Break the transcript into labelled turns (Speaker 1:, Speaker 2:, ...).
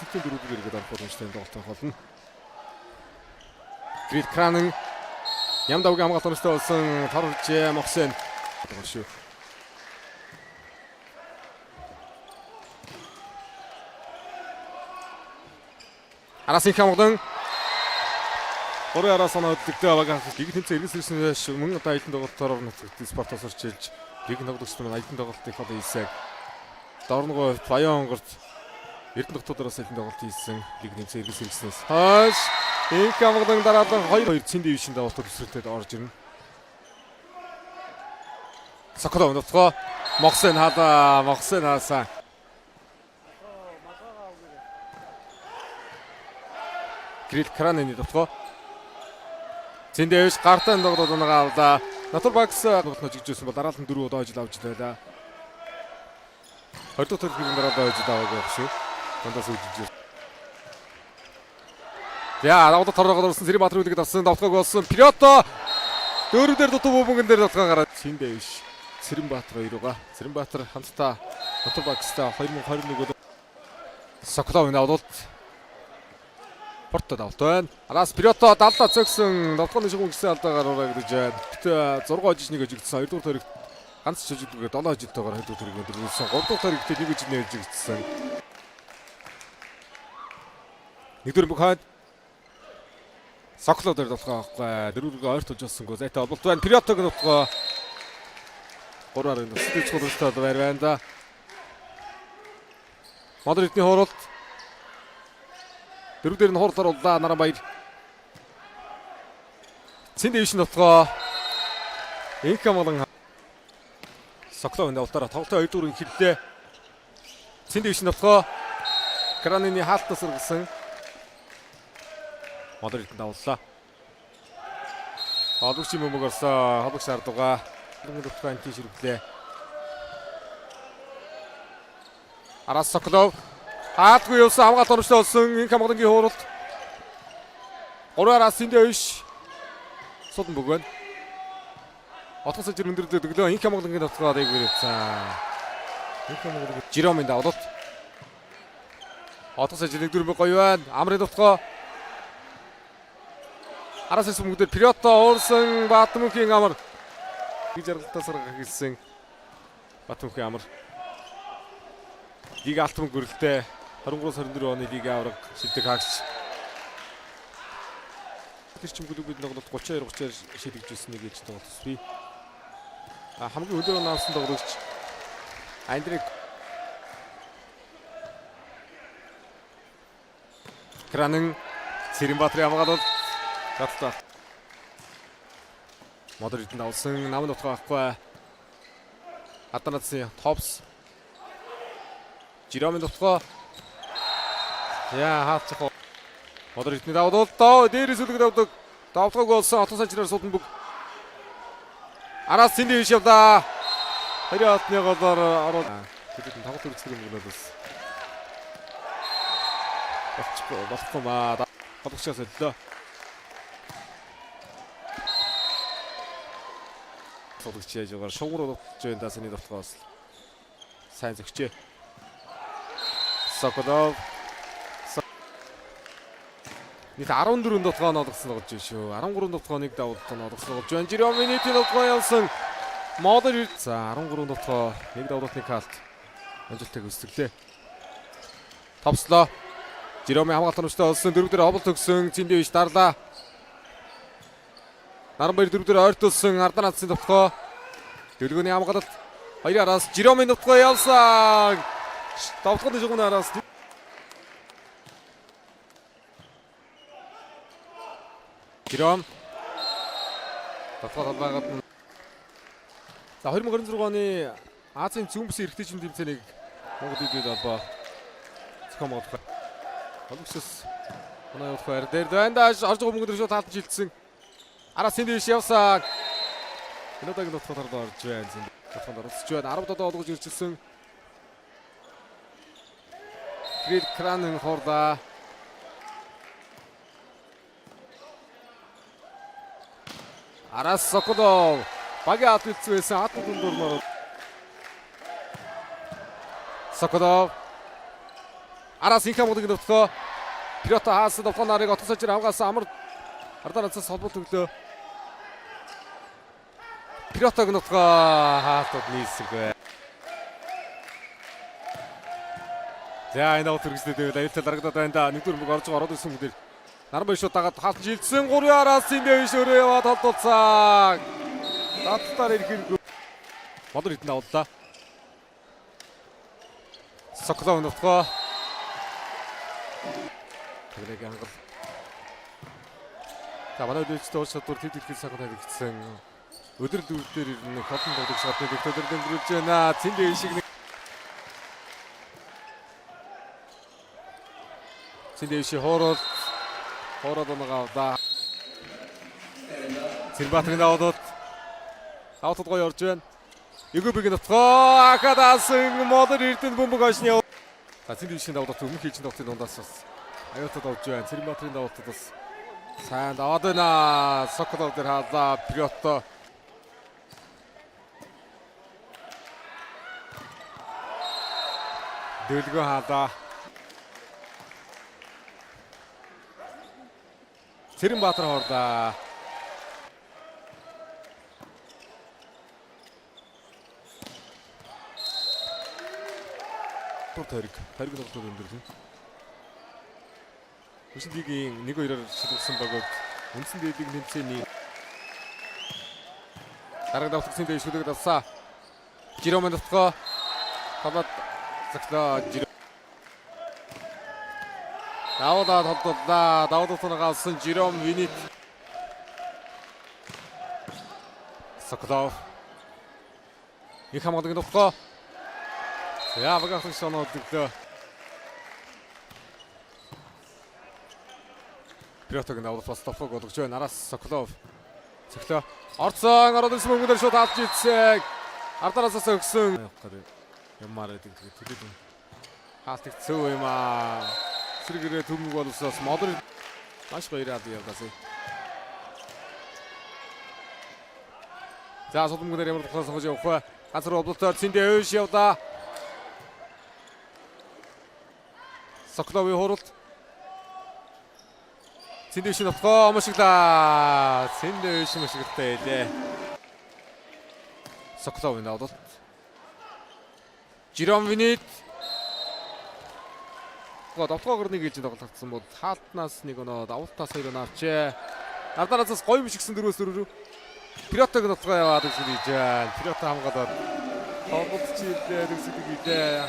Speaker 1: Нийтийн дөрөвдүгээр иргэд орох боломжтой тоглолт байх болно. Грил Кранен Ямдавгийн хамгаалалт оновчтой болсон Торж Мохсен шүү. Араас их хамгаалан 3 араас оноо хөдлөгдөө баг лиг тэмцээн эргэс ирсэн мөн одоо аялан тоглолтоор нутагт спортоос орчилж лиг тоглогчдод маань аялан тоглолтыг одоо хийсэн. Дорногоо хувьд Баян онгорт Эрдэнэ хотуудаас аялан тоглолт хийсэн лиг тэмцээн эргэс ирснээс хойш инх хамгаалан дараалан 2-2 цэн дивишн давалт төсрөлтөд орж ирнэ. Соколов нутгаа Мохсен хаалаа Мохсен хаасан. Грил Кранны дотгоо. Зэн дээвш гартаа тоглоод унагаа авлаа. Натур Бакс тоглолт жигжсэн бол дараалан 4 удаа хожил авч байлаа. 20 дахь төрлийн дараа хожил аваагүй байх шүү. Дундаас үжиж. За, давтал торгоод орсон Цэрийн Баатар үлгэд авсан давтгааг болсон. Пирото дөрөв дээр дутуу бөмбөгөн дээр давтгаа гараад Зэн дээвш Цэрэн Баатар хоёроо. Цэрэн Баатар хамтдаа Натур Бакстай 2021 он Соколов энэ авалт Порто давалт байна. Араас Пирото даллаа цогсон. Давтгааны шугам гэсэн алдаагаар ураагдаж байна. Гэтэ 6 хожиж 1 хожигдсан. 2 дугаар тойрогт ганц ч хожигдгүй 7 хожилтойгоор 2 дугаар тойрог өндөрлөсөн. 3 дугаар тойрогт 1 хожид 1 хожигдсан. Нэгдүгээр бүх хойд Соколов дээр давтгаа авахгүй. Дөрөвгөө ойртолж олсонгүй. Зайтай олболт байна. Пиротог нутгаа 3-аар нөхцөл чухал байр байна да. Модор эрдний хууралт. Дөрөв дээр нь хуурлаар уллаа Наранбаяр. Цэн дэвш нутгаа. Инх амгалан Соколов энэ давтаараа тоглолтын 2 дугаар эхэллээ. Цэн дэвш нутгаа. Кранины хаалтаас өргөсөн. Модор эрдэнэ давлаа. Холбогчийн бөмбөг орсон. Холбогч ардугаа. Нутгаа анти ширвлээ. Араас Соколов хаалтгүй явсан хамгаалт оновчтой болсон. Инх хамгаалангийн хууралт. 3 араас эндээ биш. Судан бөгөн. Отгон сажир өндөрлөд өглөө инх хамгаалангийн нутгаа дээгүүр явцсан. Инх хамгаалан Жиромын давлалт. Отгон сажир нэг дөрөв гоё байна. Амрын нутгаа. Араас ирсэн бүгдээр Пирото уурсан Батмөнхийн амар гэж жаргалтаас сарга хэлсэн. Батмөнхийн амар. Лиг алт мөнгө өрөлтэй 23-24 оны лиг авраг шилдэг хаагч. Тэр чим клубүүд тоглолт 32 32 шилэгжсэн нэг ээж тоглолт төсвий. А хамгийн өндөр оноо авсан тоглогч Андрей Кранен Цэрэнбаатарын хамгаалалт гадалтай. Модор эрдэнэ авсан нам нутгаа авахгүй. Аданацын Топс. Жиромын нутгаа. Яа хаалцах. Модор эрдэнэ давдуулт. Дээрээс үлгэр давдаг. Давтгааг болсон Отон санчраар судан бүг. Араас сэндээ биш явлаа. Хоёрын алтны голоор ороод. Тэдэд тоглолт үргэлжлэх юм бол бас болчихгүй болохгүй маа. Тоглогчоос солилоо. Тоглогч яаж байгаа шугамар удаж байна да саний довтлогоос. Сайн зөгчээ. Соколов. Нийт 14 довтлогоо олгосон тоглож байна шүү. 13 довтлогоо нэг давуулт олгосон тоглож байна. Жироми нийтийн довтлогоо явсан. Модер за 13 довтлогоо нэг давуултны калт. Амжилттай гүйцэтгэлээ. Товслоо. Жироми хамгаалт оновчтой болсон. Дөрөв дээр обол төгсөн. Зэндээ биш дарлаа. Наранбаяр дөрөв дээр ойртуулсан Ардан Адсын довтлогоо. Дөлгөөний хамгаалалт. Хоёрын араас Жиромын довтлогоо явсан. Довтлогын шугамны араас Жиром довтлогоо талбайгаад нь за 2026 оны Азийн зүүн бүсийн эрэгтэйчүүдийн тэмцээнийг Монгол идэд холбоо зохион байгуулах. Холбогчос оноо явуулах байр дээр байна да орж байгаа мөнгө дээр шууд таалтан шилжсэн. Араас энэ дэвш явсан. Энэ удаагийн нутгаар орж байна. Нутгаанд оролцож байна. 10 додоо олгож ирчихсэн. Грил Кранен хурлаа. Араас Соколов багийн алд үлдсэн байсан атан дундуур. Соколов Араас инх хамгаалдаг нөтгөө. Пирото хаасан довтлоо нарыг отгосож хамгаалсан амар Ардараас холболт өглөө. Пиротог нутгаа хаалтууд нийлсэнгүй. За энэ авт үргэлжлээд байвал аюултай дарагдаад байна да. Нэгдүгээр мөг орж байгаа ороод ирсэн бүгдээр. Наран баяр шууд дагаад хаалт жилдсэн 3 араас энэ дэвш өөрөө яваад холдуулсан. Дадлаар ирэх хэрэггүй. Бодор хитэн авлаа. Соколов нутгаа. Тагнаг ангал. За манай үдчтэй ур чадвар төв дэлхийн сайхан тавигдсан. Өдөр дөрөвдөр ирнэ холон тоглогч гадны дэгтөдөр дэмжүүлж байна. Цэнд шиг нэг Цэнд шиг хоорол хоорол оноо авлаа. Цэрбаатарын даваад давтад гоё орж байна. Егөбиг нутгаа Акадасан модер эрдэнэ бөмбөг хойшны. За цэнд шиг даваад өмнөх хийжин тоглолтын дундаас бас аюултад авч байна. Цэрбаатарын даваалтад бас сайн даваад байна. Соколов дээр хаалаа. Приото Дөлгөө хаалаа. Цэрэнбаатар хорлаа. Тур тойрог. Тойрог тоглолтод өндөрлөн. Хүсэл лигийн 1-2-оор шилжсэн бөгөөд үндсэн дээдийн тэмцээний дараг давтагцын дэвш шүлэг давсаа. Жиромын дотгоо толоод загтлаа. Давуулаад холдууллаа. Давуу тунгаа авсан Жиром Винит. Соколов. Их хамгаалдаг нутгаа. За багахан соноод өглөө. Пиротог давуулах бас топог болгож байна. Араас Соколов. Цөглөө. Орцсон ороод ирсэн мөнгөөр шууд авч ирсэн. Ардараасаас өгсөн. Явах гэдэг. Ямаар гэдэг тэгээд төлөв. Хаалтыг цөв юм аа. Сэргэрээ төмөг боловсоос модер маш баяраад явдаас. За сулмгүнээр ямар тухай сонгож явах вэ? Ганц руу облолтоор цэндээ өөш явлаа. Соколовын хуралд. Цэндээ өөш нутгаа омшиглаа. Цэндээ өөш мошигтай байлээ. Соколовын давдалт. Жиром Винит Довтлогоор нэг ээлжинд тоглогдсон бол хаалтнаас нэг оноо, давалтаас хоёр оноо авчээ. Ардараас гоё мшигсэн 4-4 рүү. Пиротог нутгаа яваад өсөж хийж байна. Пирото хамгаалаад тоглолт чийлээ төгсөдөг хийлээ.